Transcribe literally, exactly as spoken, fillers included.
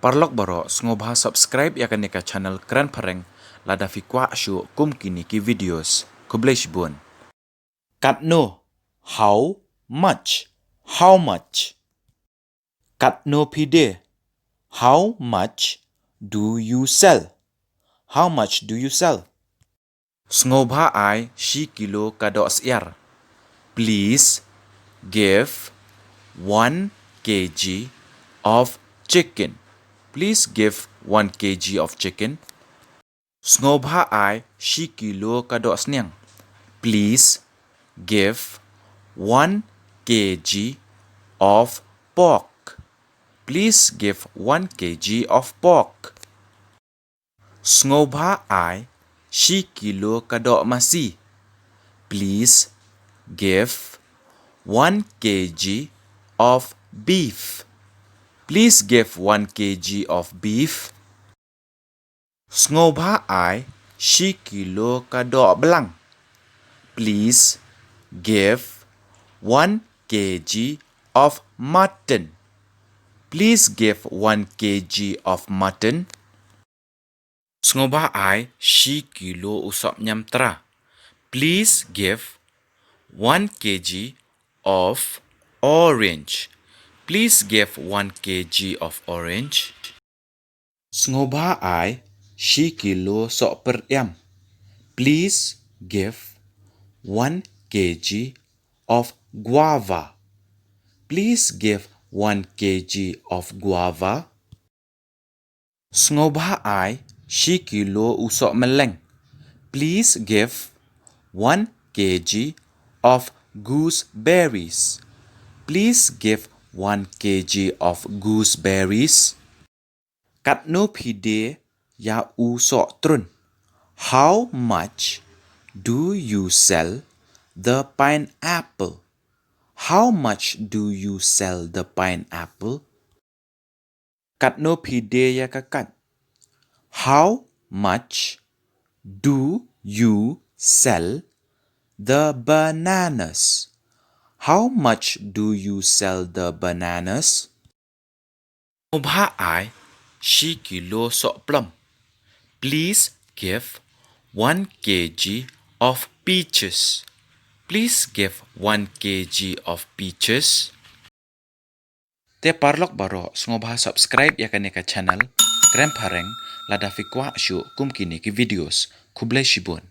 Paralok baroh, sngewbha subscribe ïa kane ka channel Kren Phareng lada phi kwah shuh kum kine ki videos. Khublei shibun. Katno, how much? How much? Katno phi die? How much do you sell? How much do you sell? Sngewbha ai shi kilo ka doh syiar. Please give one kilogram of chicken. Please give one kilogram of chicken. Sngewbha ai shi kilo ka doh sniang. Please give one kilogram of pork. Please give one kilogram of pork. Sngewbha ai shi kilo ka doh masi. Please give one kilogram of beef. Please give one kilogram of beef. Sngewbha ai shi kilo ka doh blang. Please give one kilogram of mutton. Please give one kilogram of mutton. Sngewbha ai shi kilo u sohmyntoi. Please give one kilogram of orange. Please give one kilogram of orange. Sngewbha ai shi kilo sohpyrdiam. Please give one kilogram of guava. Please give one kilogram of guava. Sngewbha ai shi kilo u sohmylleng. Please give one kilogram of gooseberries. Please give one kilogram of gooseberries. Katno phi die ïa u sohtrun? How much do you sell the pineapple? How much do you sell the pineapple? Katno phi die ïa ka kait? How much do you sell the bananas? How much do you sell the bananas? Sngewbha ai shi kilo sohplum. Please give one kilogram of peaches. Please give one kilogram of peaches. Te paralok baroh, sngewbha subscribe ïa kane ka channel Kren Phareng lada phi kwah shuh kum kine ki videos. Khublei shibun.